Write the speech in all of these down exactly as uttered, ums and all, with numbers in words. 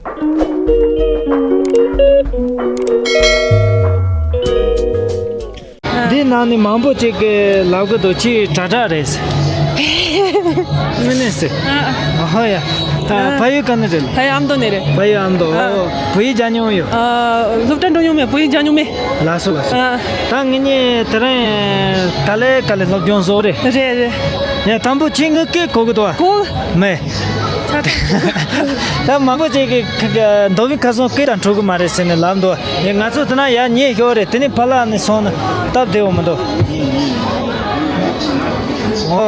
འདི་ནང་ནས་མང་པོ་ཅིག་གིས་ལབ་གི་འདུག་ཁྱི་དྲག་དྲག་རེད་ཟེར། དངོས་གནས་ཟེར། ཨ་ཧོ་ཡ། ད་ཕ་ཡུལ་ག་ནས་རེད། ཕ་ཡུལ་ཨ་མདོ་ནས་རེད། ཕ་ཡུལ་ཨ་མདོ། ཨ། བོད་ཡིག་སྦྱང་མྱོང་ཡོད། ཨ། སློབ་གྲྭ་འགྲོ་མྱོང་མེད། བོད་ཡིག་སྦྱང་མྱོང་མེད། ལགས་སོ་ལགས་སོ། ཨ། ད་ངེད་གཉིས་དེ་རིང་ག་ལེ་ག་ལེ་སློབ་སྦྱོང་བཟོ་རེད། རེད་རེད། ཡ་དང་པོ་ཁྱི་ངའི་སྐད་གོ་གི་འདུག་བ། གོ། མེད། ད་མང་པོ་ཅིག་གིས་ཁ་ཁ་མདོ་དབུས་ཁ་སང་སྐད་དང་འཕྲོད་གི་མ་རེད་ཟེར་ནས་ལབ་འདུག་ཡ་ང་ཚོ་དེ་ན་ཡ་ཉེ་ཤོས་རེད། དེ་ནས་ཕར་ལ་ནས་སོང་ན་སྟབས་བདེ་བོ་མི་འདུག་ཨོ།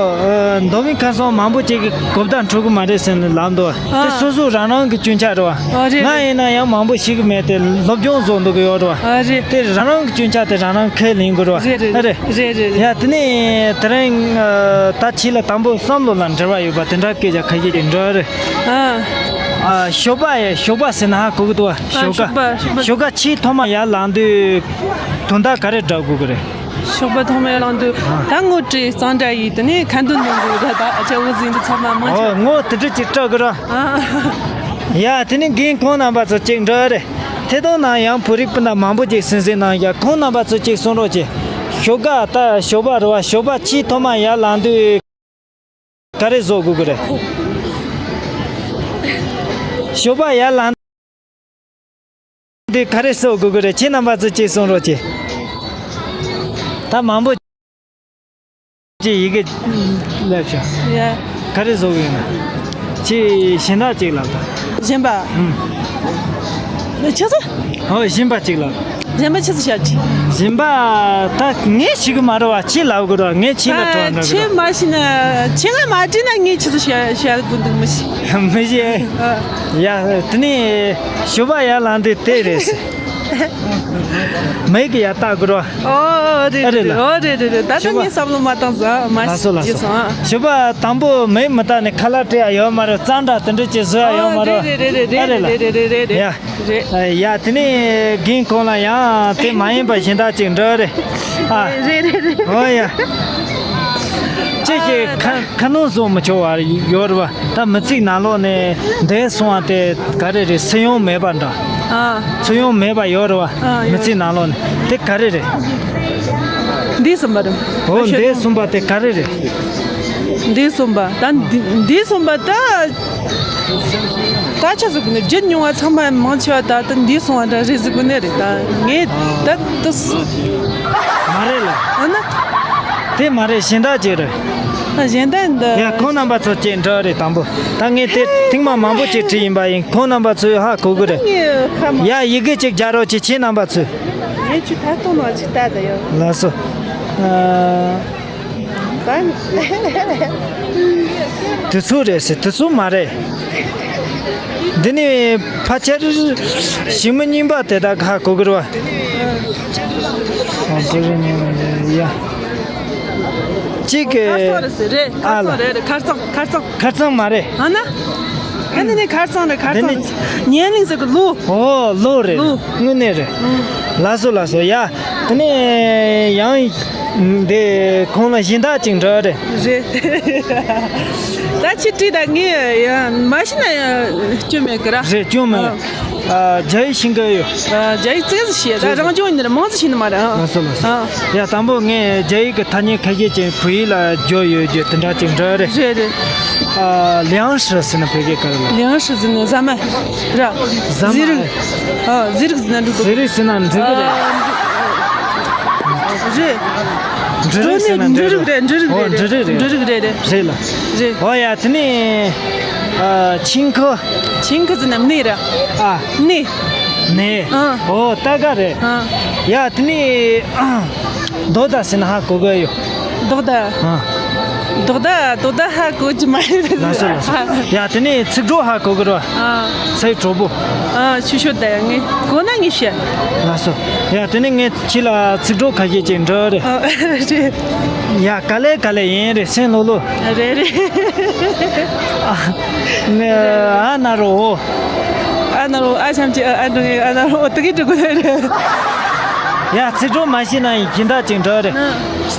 ཨ། མདོ་དབུས་ཁ་སང་མང་པོ་ཅིག་གིས་གོ་བརྡ་འཕྲོད་གི་མ་རེད་ཟེར་ནས་ལབ་འདུག་དེ་ཨ། སོ་སོ་རང་རང་གི་སྐྱོན་ཆ་རེད་བ། ཨ། རེད་ང་རེད། ཡིན་ན་ཡང་མང་པོ་ཤེས་གི་མེད་དེ་སློབ་སྦྱོང་བཟོ་འདུག་གི་ཡོད་རེད་བ། ཨ། རེད། དེ་རང་རང་གི་སྐྱོན་ཆ་དེ་རང་རང་ཁས་ལེན་དགོས་རེད་བ། རེད་རེད། ཨ། རེད། རེད་རེད་རེད། ཡ་དེ་ནས་དེ་རིང་ད་ཁྱི་ལ་དང་པོ་བསམ་བློ་ལ་འབྲེལ་བ་ཡོད་པ་དེ་འདྲ་སྐད་ཆ་ཁ་ཤས་ཀྱི་འགྲོ་རེད། ཨ། ཨ། ཞོགས་པ་ཡ་ཞོགས་པ་ཟེར་ན་ཧ་གོ་གི་འདུག་བ། ཨ། ཞོགས་ཀ་ཞོགས་པ་ཞོགས་པ། ཞོགས་ཀ་ཁྱི་ཐོག་མ་ཡར་ལངས་དུས་དོན་དག་ག་རེ་འདྲ་དགོས་གི་རེད། ཞོགས་པ་ཐོག་མ་ཡར་ལངས་དུས་ཨ། ད་ངོ་སྤྲོད་གཙང་སྦྲ་ཡིས་དེ་ནས་ཁ་འདོན་གནང་དགོས་རེད། ད་ཨ་ཅག་འོ་ཟིན་དུ་ཚང་མ་མང་ཆེ། ཨོ་ངོ་དེ་འདྲ་ཅིག་སྤྲོད་གི་ར། ཨ། ཡ་དེ་ནས་རྒན་ཁོང་རྣམ་པ་ཚོ་ཅིག་འགྲོ་རེད། ཐད་གཏོང་ནང་ཡང་བོད་རིགས་སྤུན་ཟླ་མང་པོ་ཅིག་གསན་གཟིགས་གནང་ཡ། ཁོང་རྣམ་པ་ཚོ་ཅིག་གསུང་རོགས་གྱིས། ཞོགས་ཀ་ད་ཞོགས་པ་རེད་བ། ཞོགས་པ་ཁྱི་ཐོག་མ་ཡར་ལངས་དུས་ག་རེ་བཟོ་དགོས་ཀྱི་རེད། ཞོགས་པ་ཡར་ལངས་དུས་ག་རེ་བཟོ་དགོས་ཀྱི་རེད། ཁྱེད་རྣམ་པ་ཚོ་ཅིག་གསུང་རོགས་གྱིས། ད་མང་པོ་ཅིག་ཡི་གེ་སླེབས་ཤག་ཡ། ག་རེ་བཟོ་གི་ཡོད་ན། ཅིག་གཞན་དག་ཅིག་ལབ་དང་། གཞན་པ། ཨུམ། ཆི་ཟེར། ཨོ་གཞན་པ་ཅིག་ལབ། གཞན་པ་ཆི་ཟེར་བཤད་ཀྱི། གཞན་པ་ད་ངས་ཤེས་གི་མ་རེད་བ། ཁྱེད་ལབ་དགོས་རེད་བ། ངས་ཁྱེད་ལ་དྲི་བ་འདྲི་གི་ཁྱེད་རེད། མ་ཤེས་ན་ཁྱེད་ང་མ་དྲིས་ན་ངས་ཆི་ཟེར་བཤད་བཤད་དགོས་འདུག་མི་ཤེས། མི་ཤེས། ཨ། ཡ་དེ་ནས་ཞོགས་པ་ཡར་ལངས་དུས་དེ་རེད། མིག་གིས་ཡར་ལྟ་དགོས་རེད་བ། ཨོ་རེད་ཨ་རེད་རེད་ལ། ཨོ་རེད་རེད་རེད། ད་ལྟ་ཞོགས་པ། ངས་བསམ་བློ་མ་བཏང་ཟེར་མ་ལགས་སོ་ལགས་ཤེས་སོ། སོང་ཨ། ཞོགས་པ་དང་པོ་མིག་མི་ལྟ་ནས་ཁ་ལག་སྤྲད་ཡ་ཡོད་མ་རེད། གཙང་སྦྲ་དེ་འདྲ་ཅིག་བཟོ་ཡ་ཡོད་མ་རེད། ཨོ་རེད་རེད་རེད་རེད། ཨ་རེད་ལ། རེད་རེད་རེད་རེད། ཡ། རེད། ཡ་དེ་ནས་རྒན་ཁོང་ལ་ཡང་དེ་མ་ཡིན་པ་གཞན་དག་ཅིག་འདྲི་རེད། ཨ། རེད་རེད་རེད། ཨོ་ཡ། ཅི་ཞིག་ཁ་ཁ་ནོན་བཟོ་མི་ཆོག་བ་ཡོད་རེད་བ། ད་མི་ཚེའི་ནང་ལོགས་ནས་འདས་སོང་བ་དེ་ག་རེ་རེད། སུན་དབྱུང་མེད་པ་འདྲ། ཨ། སུན་དབྱུང་མེད་པ་ཡོད་རེད་བ། ཨ། མི་ཚེའི་ནང་ལོགས་ནས་དེ་ག་རེ་རེད། འདས་སོང་བ་རེད། ཨོ་འདས་སོང་བ་དེ་ག་རེ་རེད། འདས་སོང་བ་ད་འདས་འདས་སོང་བ་ད། ད་ཆ་ཟིག་གི་ནི་བརྗེད་མྱོང་བ་ཚང་མ་མང་ཆེ་བ་ད་ལྟ་འདས་སོང་བ་འདྲ་རེད་ཟིག་གི་ནི་རེད། ད་ངས་ད་ལྟ་སུ་མ་རེད་ལ། ཨ་ན། དེ་མ་རེད། གཞན་དག་ཅིག་རེད། ཨ་གཞན་དག་འདི། ཡ་ཁོང་རྣམ་པ་ཚོ་ཅིག་འདྲི་རེད་དང་པོ། ད་ངས་དེ་ཐེངས་མ་མང་པོ་ཅིག་བྲིས་ཡིན་པ་ཡིན། ཁོང་རྣམ་པ་ཚོས་ཧ་གོ་གི་རེད། ངས་ཧ་མ། ཡ་ཡི་གེ་ཅིག་རྒྱག་རོགས་གྱིས། ཁྱེད་རྣམ་པ་ཚོས། ངས་ཁྱོད་ཐད་གཏོང་ནང་ཅིག་ལྟ་ད་ཡོད། ལགས་སོ། ཨ། དུས་ཚོད་རེད་ཟེར། དུས་ཚོད་མ་རེད། འདི་ནི་ཕལ་ཆེར་ཞིང་མི་རྙིང་པ་དེ་དག་ཧ་གོ་གི་རེད་བ། ཡ། གཅིག་གི་ཁ་སང་རེད་ཟེར་རེད། ཁ་ཨ་ལ། སང་རེད་རེད། ཁ་སང་ཁ་སང་། ཁ་སང་མ་རེད། ཨ་ན། ཨ་ནི་ནི་ཁ་སང་རེད། ཁ་འདི་སང་ནི་རེད། ཉེ་གླིང་ཟེར་གི་ལོ། ཨོ་ལོ་རེད། ལོ། དངོས་གནས་རེད། ཨང་། ལགས་སོ་ལགས་སོ། ཡ། དེ་ནས་ཡང་འདི་ཁོང་ལ་གཞན་དག་ཅིག་འདྲི་རེད། རེད། ད་ཁྱི་བྲིས་ད་ངས་ཡང་མ་ཤེས་ན་ཡང་སྐྱོན་མེད་གི་ར། རེད། སྐྱོན་མེད། ཨ། ཨ། རྒྱ་ཡིག་ཤེས་གི་ཡོད། ཨ། རྒྱ་ཡིག་ཙིག་ཙིག་ཤེས། ད་རང་སྐྱོན་ཡིན་ན་ར་མང་ཙིག་ཤེས་ནི་མ་རེད། ཨ། ལགས་སོ་ལགས་སོ། ཨ། ཡ་དང་པོ་ངས་རྒྱ་ཡིག་གི་ཐ་སྙད་ཁ་ཤས་ཅིག་བོད་ཡིག་ལ་བསྒྱུར་ཡོད་རྒྱུ་དེ་འདྲ་ཅིག་འདྲི་རེད། རེད་རེད། ཨ། 粮食ཟེར་ན་བོད་སྐད་ག་རེ་ལབ། 粮食ཟེར་ན་ཟ་མ་ར། ཟ་མ། ཟས་རིགས། ཨ། ཟས་རིགས་ཟེར་ན་འབྲུ་རིགས། ཟས་རིགས་ཟེར་ན་འབྲུ་རིགས་རེད། ཨ། རེད། འབྲུ་རིགས་ཟེར་ན་འབྲུ་རིགས་རེད། འབྲུ་རིགས་ཨོ་རེད། འབྲུ་རིགས་རེད། འབྲུ་རིགས་རེད་རེད། རེད་ལ། རེད། ཨོ་ཡ་དེ་ནས་ཨ། 青稞། 青稞ཟེར་ན་སྣེ་ར། ཨ། སྣེ། སྣེ། ཨ། ཨོ་ད་ག་རེད། ཨ། ཡ་དེ་ནས་ཨ། རྡོག་རྡ་ཟེར་ན་ཧ་གོ་གི་ཡོད། རྡོག་རྡ། ཨ། རྡོག་རྡ་རྡོག་རྡ་ཧ་གོ་གི་མ་རེད། ལགས་སོ་ལགས་སོ། ཡ་དེ་ནས་ཚིག་གྲོགས་ཧ་གོ་གི་རེད་བ། ཨ། ཚིག་གྲོགས་པོ། ཨ། ཆུ་ཤོད་ད་ཡ་ངས་གོ་ན་ངས་བཤད། ལགས་སོ། ཡ་དེ་ནས་ངས་ཁྱེད་ལ་ཚིག་གྲོགས་ཁ་ཤས་ཅིག་འདྲི་རེད། ཨ། རེད། ཡ་ག་ལེ་ག་ལེ་ཡིན་རེད། སེམས་ལྷོད་ལྷོད། རེད་རེད། ཨ་ནི་ཨ་ན་རོ། ཨ་ན་རོ། ཨ་ཆམ་ཅི། ཨ་ཨ་འགྲོ་ངེ། ཨ་ན་རོ་དུ་གི་དྲུ་གུ་ལེ་རེད། ཡ་ཚིག་གྲོགས་མ་ཤེས་ན་ཡིན་གྱིན་ད་ཅིག་འདྲི་རེད། ཨ།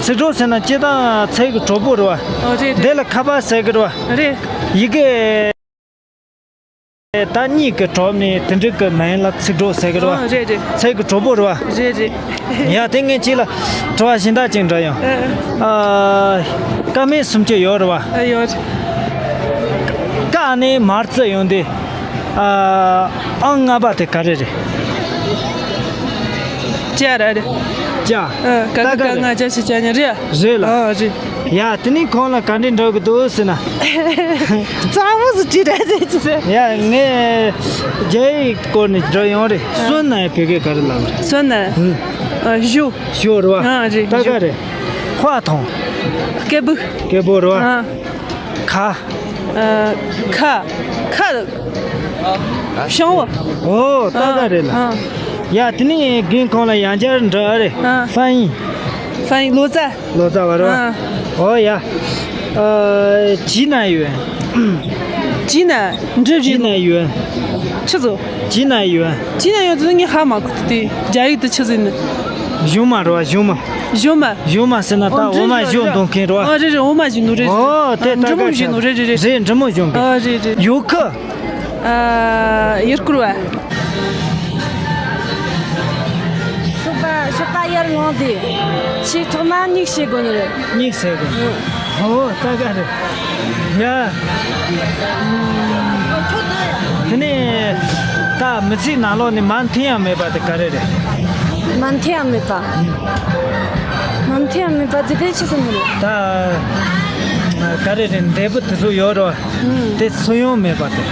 ཚིག་གྲོགས་ཟེར་ན་སྤྱིར་བཏང་ཚིག་གི་གྲོགས་པོ་རེད་བ། ཨོ་རེད་རེད། དེ་ལ་ཁ་པར་ཟེར་གི་རེད་བ། རེད། ཡི་གེ་ད་གཉིས་ཀྱི་གྲོགས་ནས་དེ་འདྲ་གི་མིང་ལ་ཚིག་གྲོགས་ཟེར་གི་རེད་བ། ཨ། རེད་རེད། ཚིག་གི་གྲོགས་པོ་རེད་བ། རེད་རེད། ཡ། དེ་ངས་ཁྱེད་ལ་དྲི་བ་གཞན་དག་ཅིག་འདྲི་ཡོང་། ཨ། ཨ། ཀ་མད་སུམ་ཅུ་ཡོད་རེད་བ། ཨ། ཡོད། ཀ་ནས་མར་བརྩི་ཡོང་དུས། ཨ། ཨང་ལྔ་པ་དེ་ག་རེ་རེད། ཅ་ར་རེད། ཅ། ཨ། ཀ་ཁ་ག་ང་ཅ་ཞབས་ཀྱུ་ཅ་ཉ་རེད། རེད་ལ། ཨ། རེད། ཡ། དེ་ནས་ཁོང་ལ་ག་འདྲས་འདྲི་གི་འདུག་ཟེར་ན། རྩ་བོ་སུ་ཅི་རེད་ཟེར་གྱི་རེད། ཡ། ངས་རྒྱ་ཡིག་སྐོར་ནས་འདྲི་ཡོང་རེད། ཨ། སོན་ན་ཡ་བོད་སྐད་ག་རེ་ལབ་རེད། སོན་ན། ཨ། ཞོ། ཞོ་རེད་བ། ཨ། རེད། ད་ག་རེད། ཁ་ཐོང་། སྐད་འབོད། སྐད་འབོད་རེད་བ། ཨ། ཁ། ཨ། ཁ། ཁ། ཤང་བ། ཨོ། ད་ག་རེད་ལ། ཨ། ཡ། དེ་ནས་རྒན་ཁོང་ལ་ཡང་བསྐྱར་འདྲི་ཨ་རེད། ཨ། ཧྥན་ཡིན། ཧྥན་ཡིན། ལོ་ཙཱ། ལོ་ཙཱ་བ་རེད་བ། ཨ། ཨོ་ཡ། ཨ། ཇི་ན་ཡོད། ཇི་ན། འགྲུབ་ཇི་ན་ཡོད། ཆི་ཟོ། ཇི་ན་ཡོད། ཇི་ན་ཡོད་ཟེར་ངས་ཧ་མ་གོ། དེ་རྒྱ་ཡིག་ཏུ་ཆི་ཟེར་ན། གཞུང་མ་རེད་བ། གཞུང་མ། གཞུང་མ། གཞུང་མ་ཟེར་ན་ད། ཨོ། འོ་མ་གཞུང་འདོན་མཁན་རེད་བ། ཨ། རེད་རེད། འོ་མ་གཞུང་ནོ་རེད། ཨོ། དེ་ད་འབྲི་མོ་ག་གཞུང་ནོ་རེད། རེད་རེད། རེད། འབྲི་མོ་གཞུང་གི། ཨ། རེད་རེད། ཡོ་ཁི། ཨ། ཡུལ་སྐོར་བ། ཞོགས་པ་ཞོགས་པ་ཡར་ལངས་དུས་ཆེས་ཐོག་མ་མིག་ཕྱེ་དགོས་ནི་རེད། མིག་ཕྱེ་དགོས། ཨོ། ད་ག་རེད། ཡ། དེ་ནས་ད་མི་ཚེའི་ནང་ལོགས་ནས་མ་མཐུན་ཡ་མེད་པ་དེ་ག་རེ་རེད། མ་མཐུན་ཡ་མེད་པ། མ་མཐུན་ཡ་མེད་པ་དེ་དེ་ཆི་ཟེར་ནི་རེད། ད་ག་རེ་རེད། འདས་པོ་དེ་ཚོ་ཡོད་རེད་བ། ཨང་། དེ་ཚུར་ཡོང་མེད་པ་དེ།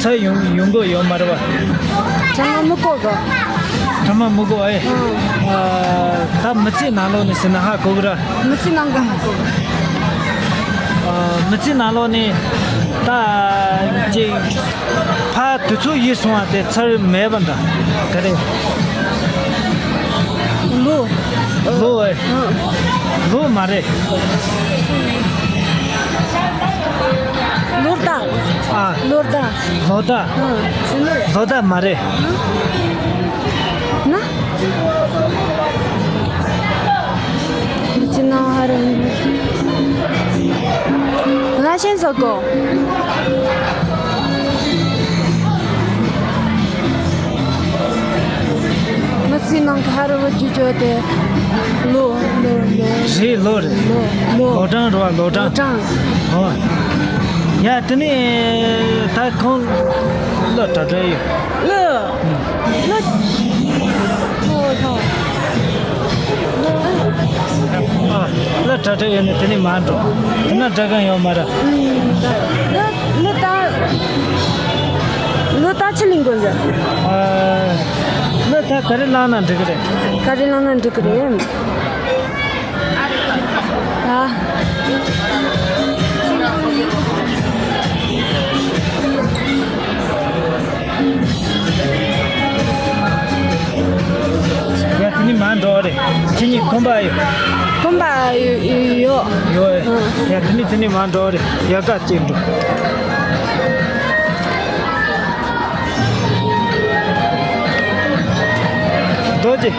ཚུར་ཡོང་ཡོང་གི་ཡོད་མ་རེད་བ། དྲི་མ་མི་གོ་གི། དྲི་མ་མི་གོ་ཨེ། ཨང་། ཨ། ད་མི་ཚེའི་ནང་ལོགས་ནས་ཟེར་ན་ཧ་གོ་གི་ར། མི་ཚེའི་ནང་གི་ཧ་གོ་གི། ཨ། མི་ཚེའི་ནང་ལོགས་ནས་ད་ཅིག་ཕར་དུས་ཚོད་ཡིན་སོང་བ་དེ་ཚུར་མེད་པ་འདྲ། ག་རེ། ལོ། ལོ་ཨེ། ཨང་། ལོ་མ་རེད། ལོ་ཟླ། ཨ། ལོ་ཟླ། ལོ་ཟླ། ཨང་། ཟེར་ནི། ལོ་ཟླ་མ་རེད། ན། མི་ཚེ་ནང་ཧ་རུ། ང་ཤེས་སོ་གོ། མི་ཚེ་ནང་གི་ཧ་རུ་བ་ཇུ་ཇོ་དེ། ལོ། ལོ། ལོ། རེད། ལོ་རེད། ལོ། ལོ། ལོ་གྲངས་རེད་བ། ལོ་གྲངས། ལོ་གྲངས། ཨོ། ཡ། དེ་ནས་ད་ཁོང་ལོ་གྲྭ་གྲྭ་ཡོད། ལོ། ལོ། ཐོ་ཐོ། ཨ། ལོ་གྲྭ་གྲྭ་ཡོད་ནས་དེ་ནས་མར་འགྲོ། དེ་ན་གྲྭ་གང་ཡོད་མ་རེད། ལོ། ལོ་ད། ལོ་ད་ཆི་ལིང་གོ་ཟེར། ཨ། ལོ་ད་ག་རེ་བླངས་ན་འགྲིག་གི་རེད། ག་རེ་བླངས་ན་འགྲིག་གི་རེད། ཨ། ཡ། དེ་ནི་མར་འགྲོ་རེད། ཁྱེད་གཉིས་ཁོམ་པ་ཡོད། ཁོམ་པ་ཡོད། ཡོད། ཡོད། ཡ། དེ་ནི་དེ་ནི་མར་འགྲོ་རེད། ཡ། ག་ཅིག་འགྲོ། རྡོ་རྗེ།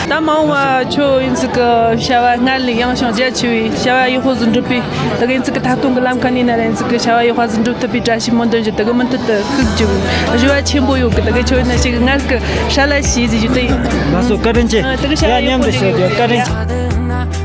ད་མ་འོངས་པ་ཁྱོད་ཨིན་ཚིག་གི་བྱ་བ་སྔར་ལས་ཡངས་ཤིང་རྒྱ་ཆེ་བའི་བྱ་བ་ཡག་པོ་ཟིག་འགྲུབ་པའི། ད་གིན་ཨིན་ཚིག་གི་ཐད་གཏོང་གི་ལམ་ཁ་ནས་ན་ར་ཨིན་ཚིག་གི་བྱ་བ་ཡག་པོ་ཟིག་འགྲུབ་ཐུབ་པའི་བཀྲ་ཤིས་སྨོན་འདུན་ཞུ། ད་གི་མུ་མཐུད་དུ་ཤུགས་རྒྱུ་བཞི་བ་ཆེན་པོ་ཡོད་གི། ད་གི་ཁྱོད་ན་ཞིག་ངར་གི་ཧྲ་ལ་ཤིས་ཟིག་ཞུ་དེ། ལགས་སོ། བཀའ་དྲིན་ཆེ། ད་གི་བྱ་བ་ཡག་པོ་འགྲུབ་ཡོད། བཀའ་དྲིན་ཆེ།